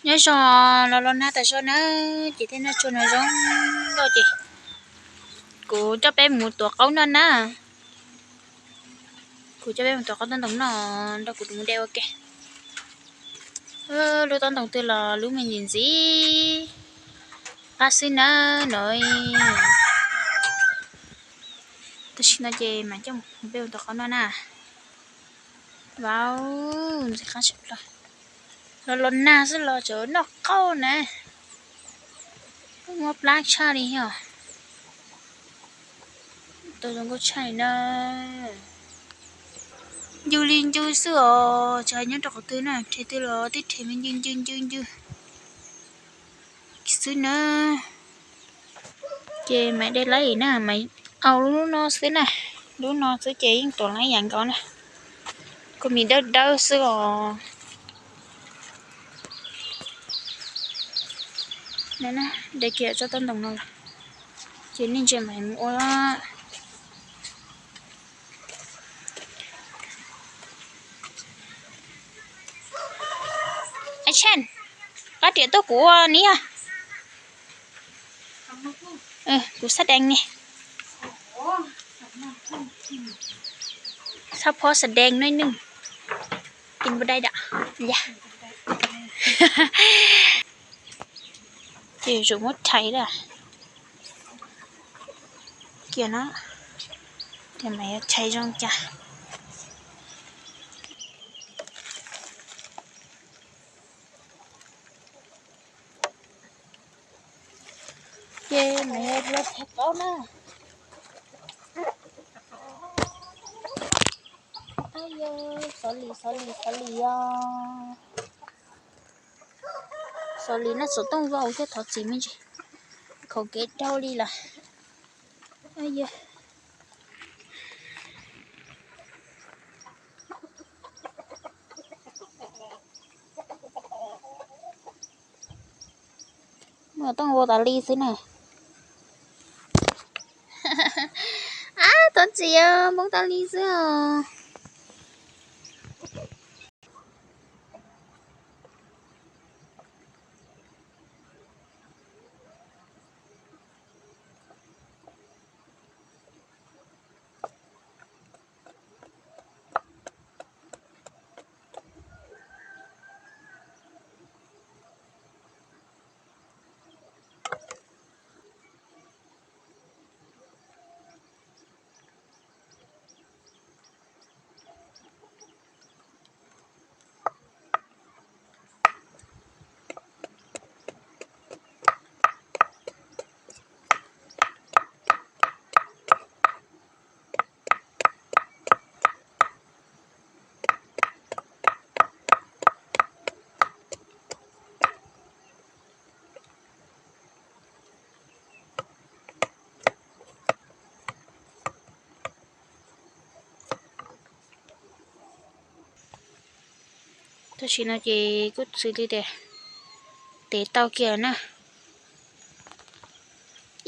Nyob zoo, los los nag tas zog na, ces tej nag tsua no zoo nkauj ces kuv coj peb mus tuav qaub noj na. Kuv coj peb mus tuav qaub tob ntoos noj, nrog kuv tus mus de ua ke. Lub tob ntoos twg los lub me ntsis ntxiv qab xwb na no. Tam sim no ces mam coj peb mus tuav qaub noj na. Vauv, ntxim qab tshaj plaws. Los los nag xwb los tseem noj qaub na. Mob plab tshaj li os. Tau zoo nkauj tshaj li na. Ncw li ncw xwb os, tsis hais nyob rau qhov twg na, rhe twg los twb rhe me ncw ncw ncw ncw xwb na. Ces mam de laib na, mam au lub no xwb na. Lub no xwb ces yeej tuav laib yam nkaus na. Kuj me dawb dawb xwb os. De kiag tsob tob ntoos no lawm, ces nej ntsia mam mus ua. Action, rov qab riam tuaj kuv ua ni. Kuv xab dees ne, xab phob xab dees no nws, kin npua dai dam, ya. Ces yuav tsum muab chais da kiag no, ces mas yuav chais zoo cas. Ces mas yuav los thaiv qaub na. Xov lis, xov lis, xov lis os. Xov lis no xov tooj vau thiab, thov txim me ntsis, khaum kev dhau li lawm. Muaj tooj vau tas li xwb na. Ab, thov txim os, npoob tas li xwb os. Tam sim no ces kuj xws li tias tev tau kiag na.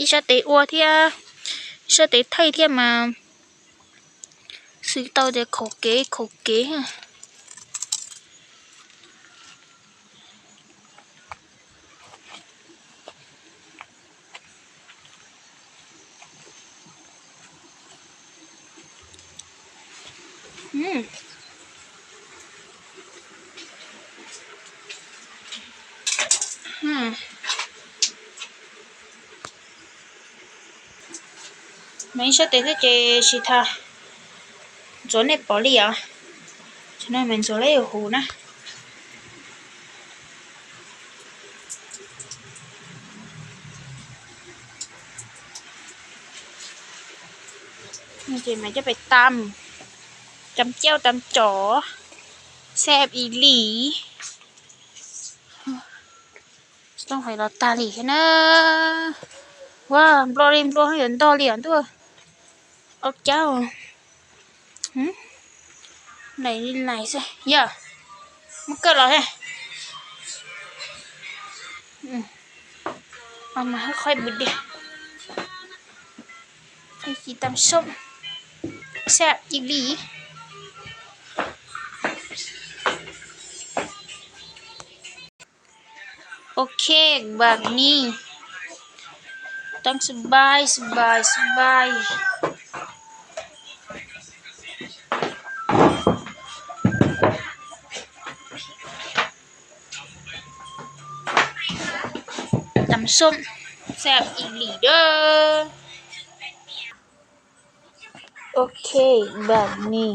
Ib sab tev ua thiab, ib sab tev thaij thiab mas xws tau tias khaum kev khaum kev. Mas ib sab tes xwb ces tsis tas ntxuav nej pom li os. Tam sim no mas ntxuav lawm huv na. Ces mas coj pem tam, tam cauj tam cov, xab ib li. Tsis tau hais los tag li thiab na. Ua nplua li nplua yuav ntog li os ntuj. Au cas. Lais li lais xwb yog. Muab kawj los thiab. Mas hawb qhov bws diag. Ci tam soob, xab ib li. Ok,แบบนี้ ตั้งสบายสบายสบาย ตำส้ม แซ่บอีหลีเด้อ โอเค แบบนี้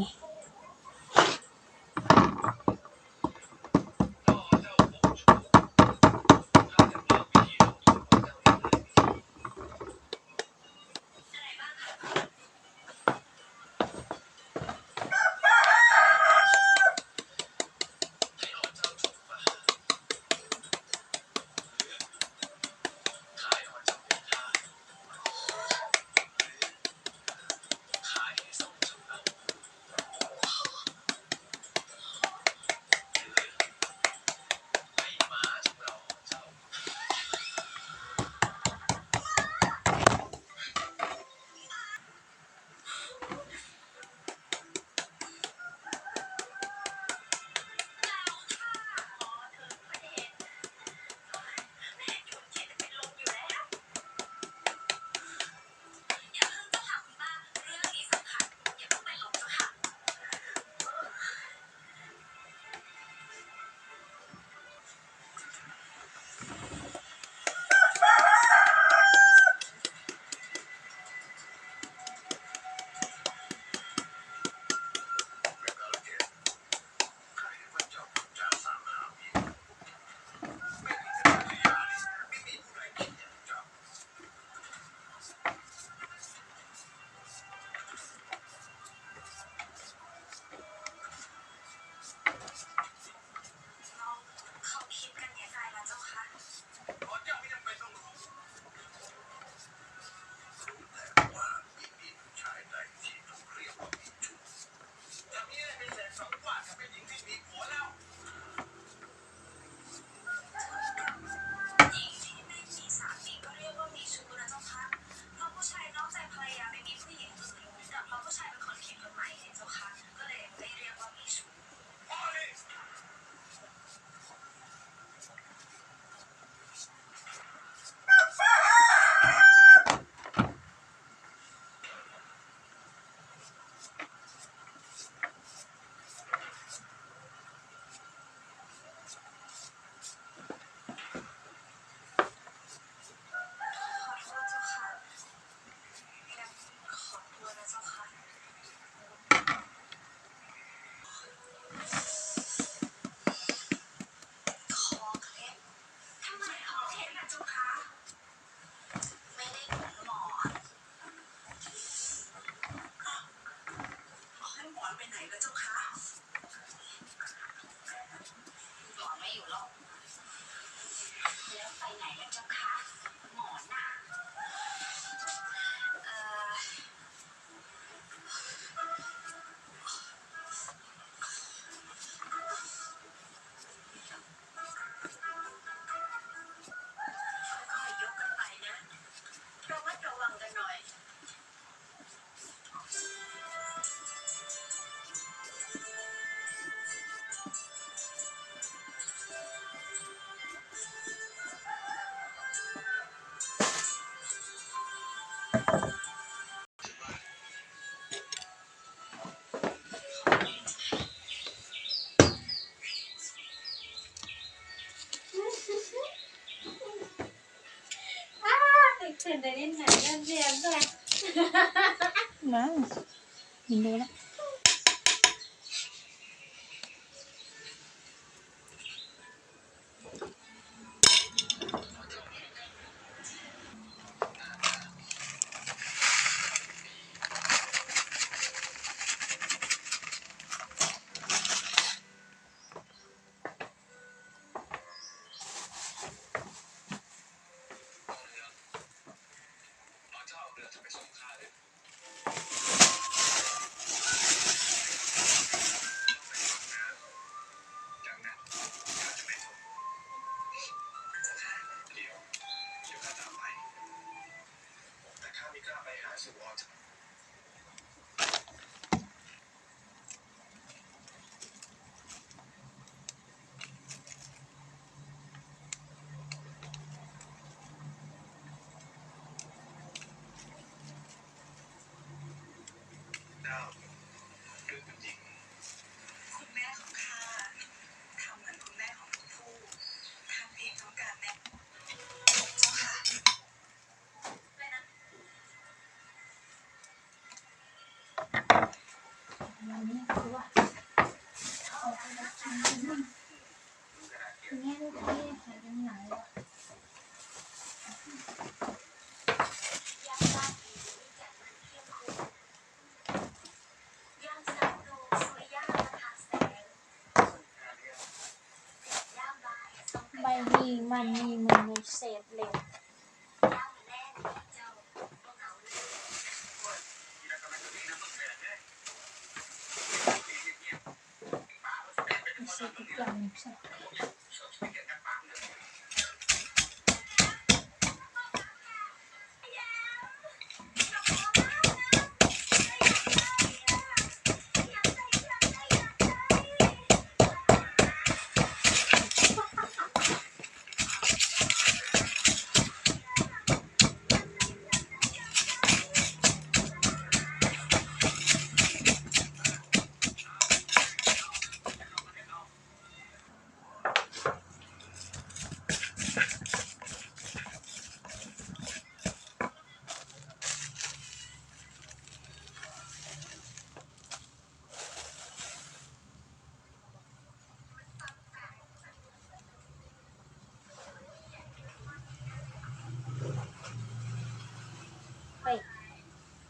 Npaj his mas ni mus mus xes li.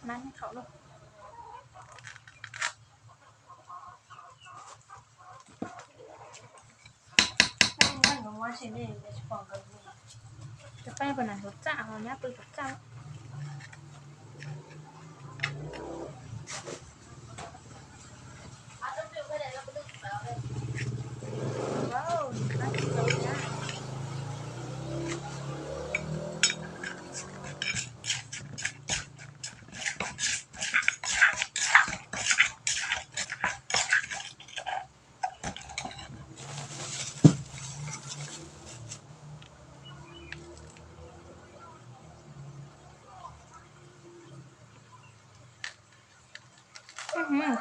Mab khaum lub. Cov peb puas nram ntug txaj ho nyab pw ntug txaj.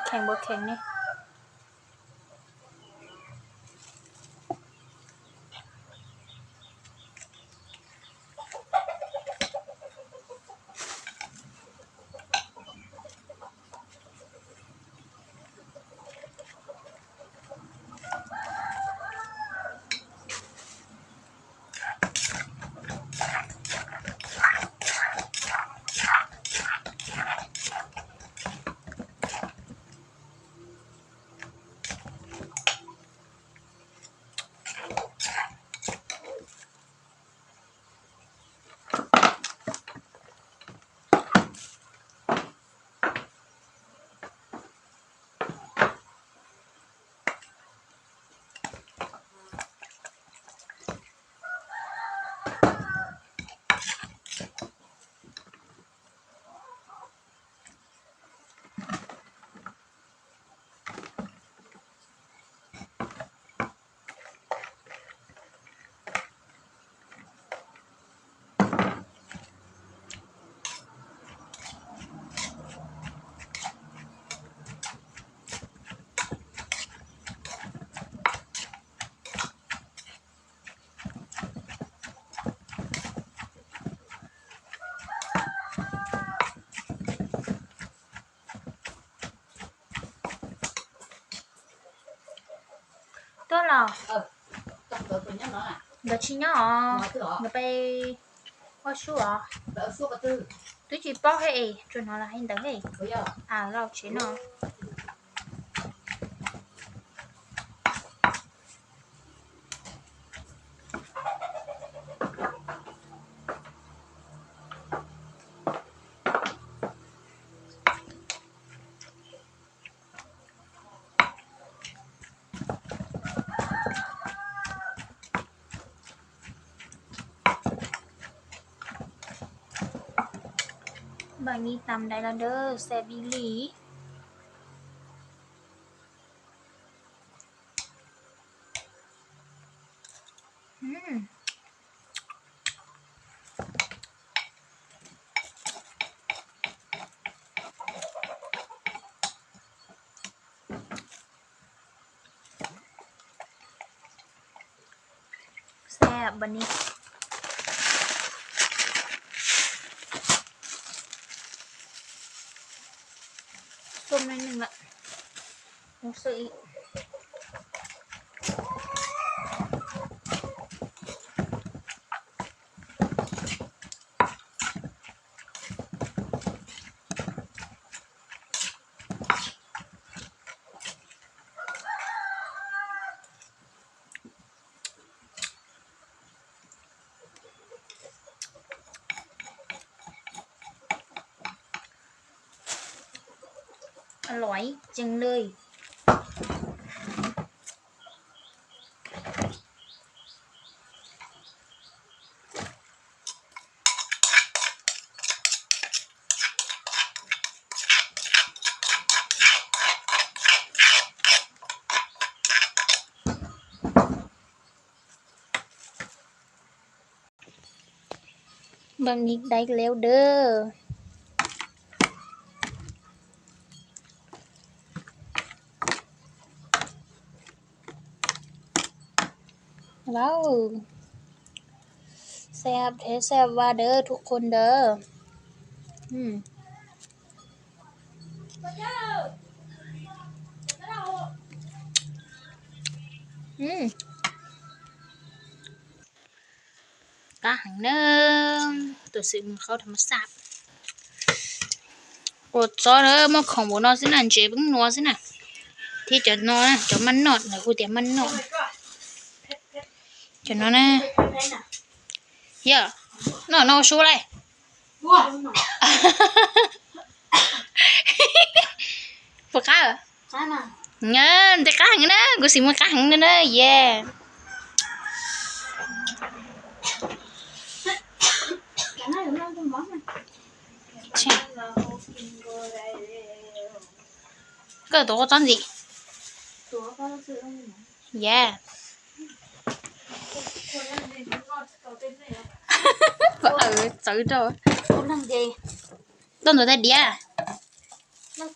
Kheev npaum kheev li. Tuaj los? Nkawd tsis nyob os, nkawd pem ua suab os. Twb tsis paub thiab es tsuas hnov lawv hais ntawd thiab. Aw, los tsev no. Npam ni tam ntaiv los ntawd, xav dim li. Xav npam ni. Tuaj mej neeg lawm, mus xwb. Loj tsees li. Npam nik dai leu dawb. Wow, แซ่บแท้ แซ่บว่าเด้อ ทุกคนเด้อ อืม อืม Qab heev na, tus xwm mus qhaub thas mas xaj. Ua txob na, muaj khoom npaum no xwb na, ntses peb nua xwb na. Thiab cov no, cov maj noj, lawv hu tias maj noj. Cov no na, yog noj no su lawm. Puas qab? Ntev qab heev na, kuv xim muaj qab heev na, yeah. Koj tuav koj txob ntxiv. Yeah. Tau ntawd tag diav. Qab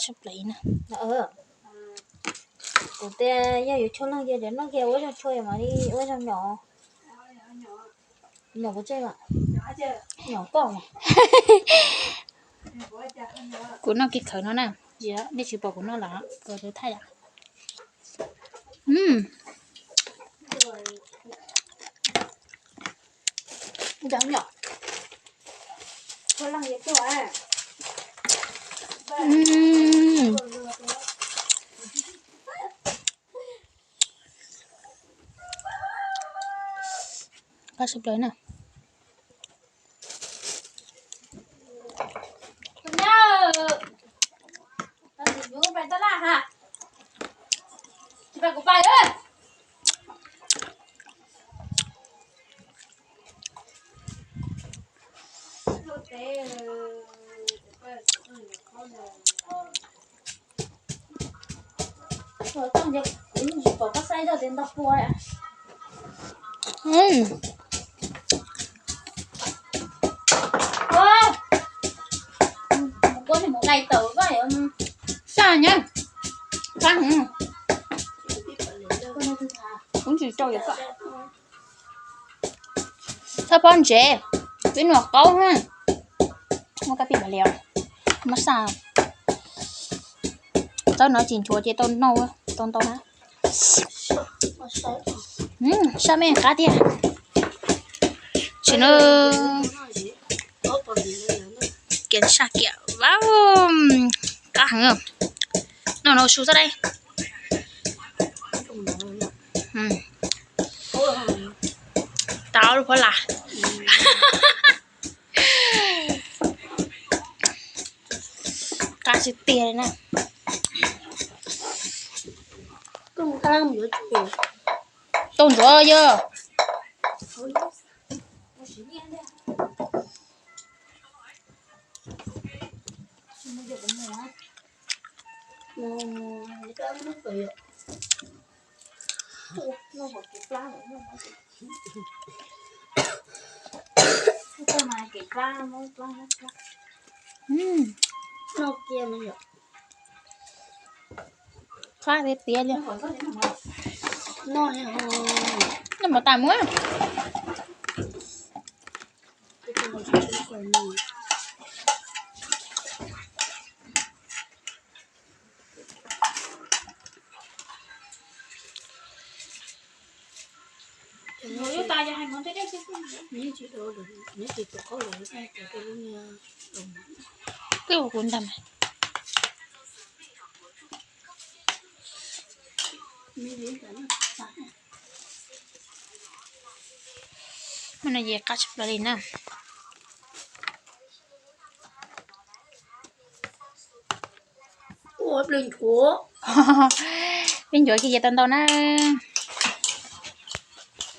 tshaj plaws na. Kuv tias yog yuav chua leej ces noj kiag ua zoo chua mas li ua zoo nyom. Nyom kuv tseg mas. Nyom koj mas. Kuv noj kiag khawv no na. Nej tsis pom kuv noj los kuv thaij yom. Qab tshaj plaws na. Saj nyab, qab heev. Kuv tsis rau yam koj. Txhob phob ntsev, peb noj qaub na. Muab kab pij npam lias, muab xaj. Txawb no tsis nchuav ces tau noj tau ntau na. Saj me qab tiag. Tsis no kiam saj kiam, qab heev. Noj no su xwb dai. Tau lub phuab las. Qab tsis tiag li na. Tau ntsuav yog. Qab tiag tiag li. Noj mov tas mus. Twb ua kuv ntag mas. Mas no ces qab tshaj plaws li na. Peb ncuav kiag tau ntau nawb.